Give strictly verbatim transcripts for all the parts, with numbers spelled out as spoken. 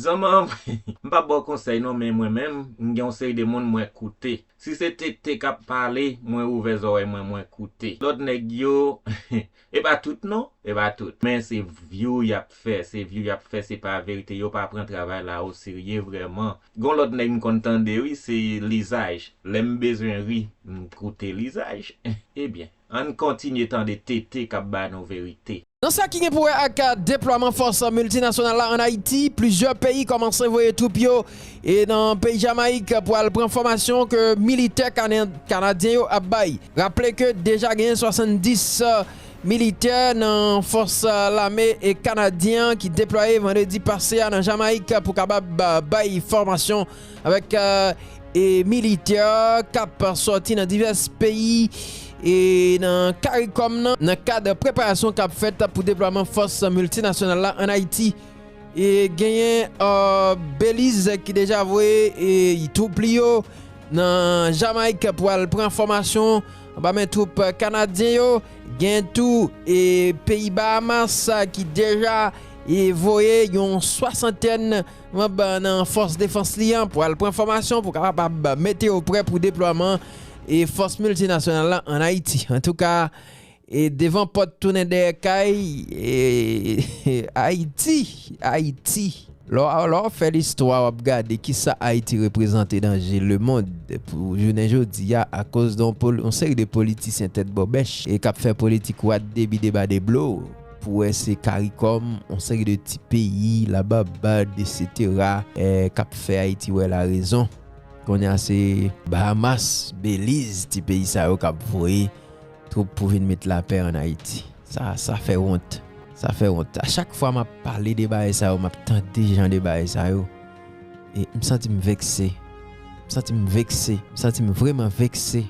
Zanmi an, m p ap ba w konsèy non, men mwen menm, m gen yon seri de moun mwen koute. Si se T T k ap pale, mwen ouvè zòrèy mwen, mwen koute. Lòt nèg yo, e pa tout non, e pa tout. Men se view y ap fè, se view y ap fè, se pa verite. Yo pa pran travay la oserye vrèman. Gon lòt nèg m konn tande wi, se Lizaj. Lè m bezwen ri, m koute Lizaj. Ebyen, ann kontinye tande T T k ap ba nou verite. Nan sa ki gen pou wè ak deplwaman fòs miltinasyonal la ann Ayiti, plizyè peyi kòmanse voye twoup yo e nan peyi Jamayik pou al pran fòmasyon ke militè kana-, kanadyen yo ap bay. Raple ke deja genyen swasanndis militè nan fòs lame e kanadyen an ki deplwaye vandredi pase a nan Jamayik pou kapab bay fòmasyon avèk e militè k ap sòti nan divès peyi e nan Karikòm nan, nan kad preparasyon k ap fèt pou deplwaman fòs miltinasyonal la ann Ayiti. E genyen Beliz ki deja voye e twoup li yo nan Jamayik pou al pran fòmasyon anba men twoup kanadyen yo. Gen tou e peyi Bahamas ki deja e voye yon swasantèn manm nan fòs defans li an pou al pran fòmasyon pou kapab mete yo prè pou deplwaman e fòs miltinasyonal la ann Ayiti. Antouka, e devan pòt tounen dèyè kay, e Ayiti, Ayiti. Lè w, lè w fè listwa, w ap gade kisa Ayiti reprezante nan je lemonn pou jounen jodi a, akoz de yon pol-, yon seri de politisyen tèt bòbèch e k ap fè politik what debide ba deblo. Pou wè se Karikòm, yon seri de ti peyi, la Barbad, etsetera, e k ap fè Ayiti wè larezon. Kounye a se Bahamas, Beliz, ti peyi sa yo k ap voye twoup pou vin met lapè ann Ayiti. Sa, sa fè wont. Sa fè wont. A chak fwa m ap pale de bagay sa yo, m ap tande jan de bagay sa yo, e m santi m vekse. M santi m vekse. M santi m vrèman vekse.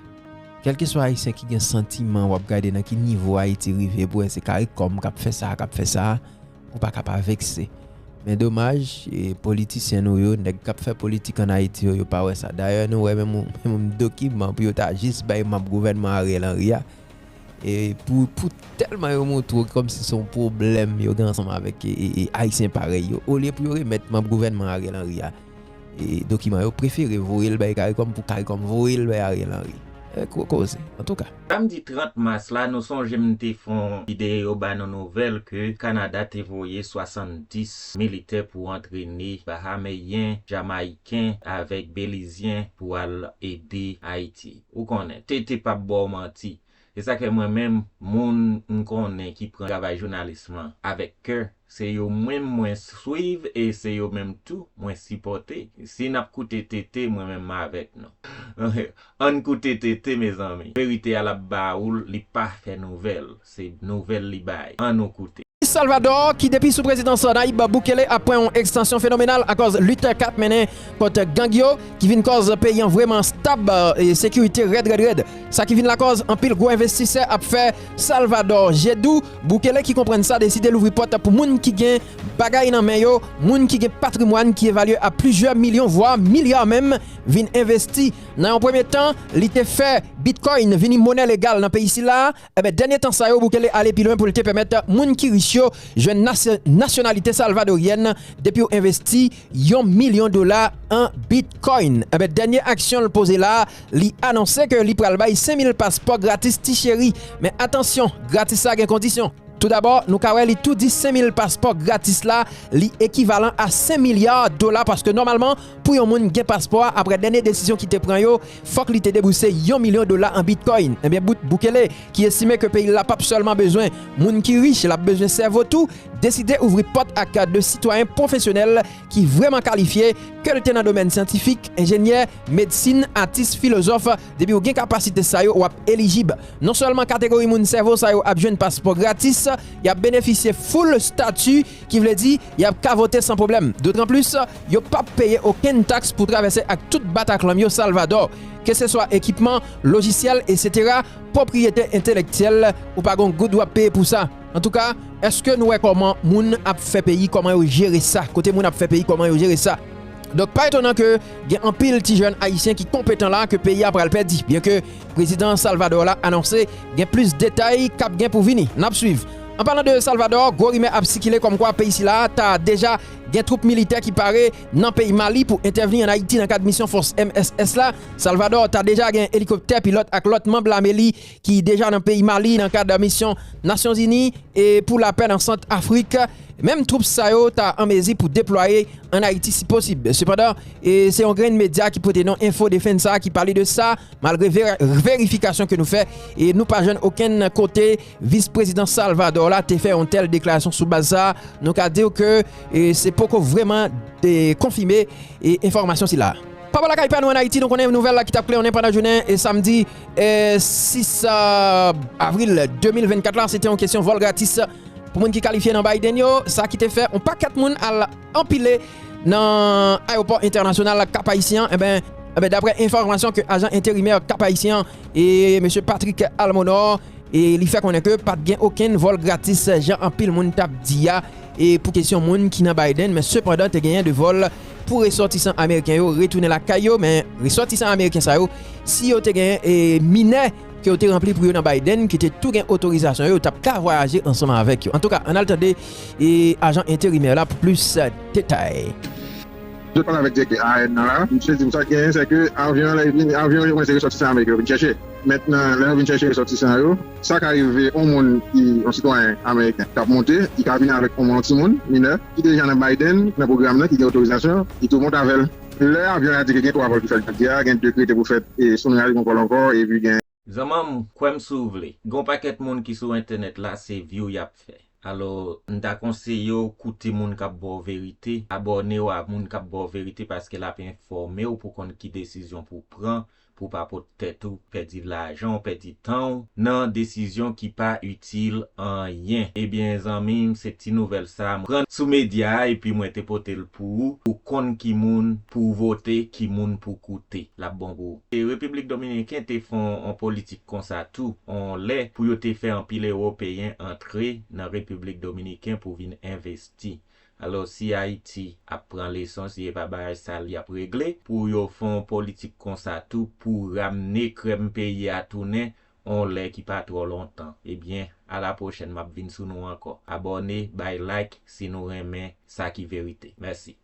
Kèlkeswa Ayisyen ki gen santiman, w ap gade nan ki nivo Ayiti rive pou wè se Karikòm k ap fè sa, k ap fè sa, ou pa ka pa vekse. Men domaj, e politisyen nou yo, nèg k ap fè politik ann Ayiti yo, yo pa wè sa. Dayè, nou wè menm, menm dokiman pou yo ta jis bay manm gouvènman Ariel Henry a. E pou, pou tèlman yo montre w kòmsi se yon pwoblèm yo gen ansanm avèk e, e, e Ayisyen parèy yo. Olye pou yo remèt manm gouvènman Ariel Henry a e dokiman yo, prefere voye l bay Karikòm pou Karikòm voye l bay Ariel Henry. E ko-, koze, antouka. Samdi trant mas la, nou sonje m te fè yon videyo ba nou nouvèl ke Kanada te voye swasanndis militè pou antrene Bahameyen, Jamayiken avèk Belizyen pou al ede Ayiti. Ou konnen, T T p ap ba w manti. Se sa k fè mwen menm, moun m konnen ki pran travay jounalis lan avèk kè, se yo menm mwen swiv e se yo menm tou mwen sipòte. Si n ap koute T T, mwen menm m avèk nou. Ann koute T T, mezanmi. Verite a l ap ba ou l, li pa fè nouvèl. Se nouvèl li bay. Ann nou koute. Salvador, ki depi sou prezidans Nayib Bukele ap pran yon ekstansyon fenomenal akòz lit k ap mennen kont gang yo, ki vin kòz peyi an vrèman stab, e sekirite rèd, rèd, rèd. Sa ki vin lakòz anpil gwo envestisè ap fè Salvador je dou. Bukele ki konprann sa deside louvri pòt pou moun ki gen bagay nan men yo, moun ki gen patrimwàn ki evalye a plizyè milyon, vwa milya menm, vin envesti. Nan yon premye tan, li te fè Bitcoin vini monè legal nan peyi sila. Enben, dènye tan sa yo, Bukele ale pi lwen pou l te pèmèt moun ki rich yo jwenn nasy-, nasyonalite salvadoryèn depi w envesti yon milyon dola an Bitcoin. Enben, dènye aksyon l poze la, li anonse ke li pral bay senk mil paspò gratis ti cheri. Men atansyon, gratis sa gen kondisyon. Toudabò, nou ka wè li tou di senk mil paspò gratis la, li ekivalan a senk milya dola, paske nòmalman, pou yon moun gen paspò a, aprè dènye desizyon ki te pran yo, fòk li te debouse yon milyon dola an Bitcoin. Enben, Bout-, Bukele, ki estime ke peyi l la p ap sèlman bezwen moun ki rich, l ap bezwen sèvo tou, deside ouvri pòt ak de sitwayen pwofesyonèl ki vrèman kalifye, ke l te nan domèn syantifik, enjenyè, medsin, atis, filozòf, depi w gen kapasite sa yo, w ap elijib. Non sèlman kategori moun sèvo sa yo ap jwenn paspò gratis, y ap benefisye full stati, ki vle di, y ap ka vote san pwoblèm. Dotranplis, yo p ap peye okenn taks pou travèse ak tout bataklanm yo Salvador. Keseswa ekipman, lojisyèl, etsetera, pwopriyete entelektyèl, ou pa gon goud w ap peye pou sa. Antouka, èske nou wè kòman moun ap fè peyi, kòman yo jere sa? Kote moun ap fè peyi, kòman yo jere sa? Donk, pa etonan ke gen anpil ti jèn ayisyen ki konpetan la ke peyi a pral pèdi, byenke prezidan Salvador la anonse gen plis detay k ap gen pou vini. N ap swiv. An palan de Salvador, gwo rimè ap sikile kòmkwa peyi sila ta deja Gen twoup militè ki pare nan peyi Mali pou entèvni ann Ayiti nan kad misyon fòs M S S la. Salvador ta deja gen elikoptè pilòt ak lòt manm lame li ki deja nan peyi Mali nan kad misyon Nasyonzini e pou lapè nan Sant Afrik. Menm twoup sa yo ta an mezi pou deplwaye ann Ayiti si posib. Sepandan, e se yon grenn medya ki pote non Info Defensa ki pale de sa, malgre ve- verifikasyon ke nou fè, e nou pa jwenn okenn kote vis prezidan Salvador la te fè yon tèl deklarasyon sou baz sa. Nou ka di w ke e se poko vrèman de konfime e enfòmasyon sila. Pa bò lakay pa nou ann Ayiti, nou konnen nouvèl la ki t ap kle yon pandan jounen e samdi e sis avril de mil vennkat la, se te yon kesyon vòl gratis pou moun ki kalifye nan Biden yo, sa ki te fè yon pakèt moun al anpile nan ayewopò entènasyonal Kap Ayisyen an. Enben, enben daprè enfòmasyon ke ajan enterimè Kap Ayisyen an e mesye Patrick Almonor e li fè konnen ke pa t gen okenn vòl gratis jan anpil moun t ap di a e pou kesyon moun ki nan Biden, men sepandan te genyen de vòl pou resòtisan ameriken yo retounen lakay yo, men resòtisan ameriken sa yo, si yo te genyen e minè ke yo te ranpli pou yo nan Biden, ki te tou gen otorizasyon yo, yo t ap ka vwayaje ansanm avèk yo. Antouka, ann al tande e ajan enterimè la pou plis detay. Mwen pale avèk direktè A A N nan la, misye di m sa k genyen se ke avyon an lè l vini, avyon yo mwen se resòtisan ameriken yo vin chèche. Mentnan lè yo vin chèche resòtisan yo, sa ka rive yon moun ki yon sitwayen ameriken k ap monte, li ka vini avèk yon moun, yon timoun minè ki deja nan Biden nan pwogram nan, ki gen otorizasyon, li tou monte avè l. Lè avyon an di ke gen twa vòl ki fèt jodi a, gen de ki rete pou fèt e sou nou al gen yon vòl ankò epi gen Zanmanm, kwè m si w vle. Gen yon pakèt moun ki sou entènèt la, se view y ap fè. Alò, m ta konseye w koute moun k ap ba w verite, abòne w a moun k ap ba w verite paske l ap enfòme w pou konn ki desizyon pou w pran pou w pa pot tèt ou pèdi lajan w, pèdi tan w nan desizyon ki pa itil anyen. Ebyen, zanmi m, se ti nouvèl sa a m pran sou medya a epi mwen te pote l pou ou, pou w konn ki moun pou w vote, ki moun pou w koute. L ap bon pou ou. E Repiblik Dominiken te fè yon politik konsa tou, yon lè pou yo te fè anpil Ewopeyen antre nan Repiblik Dominiken pou vin envesti. Alò, si Ayiti ap pran leson, si e pa bagay sal y ap regle, pou yo fè yon politik konsa tou pou ramne krèm peyi a tounen yon lè ki pa twò lontan. Ebyen, a la pwochèn m ap vin sou nou ankò. Abòne, bay like si nou renmen sa ki verite. Mèsi.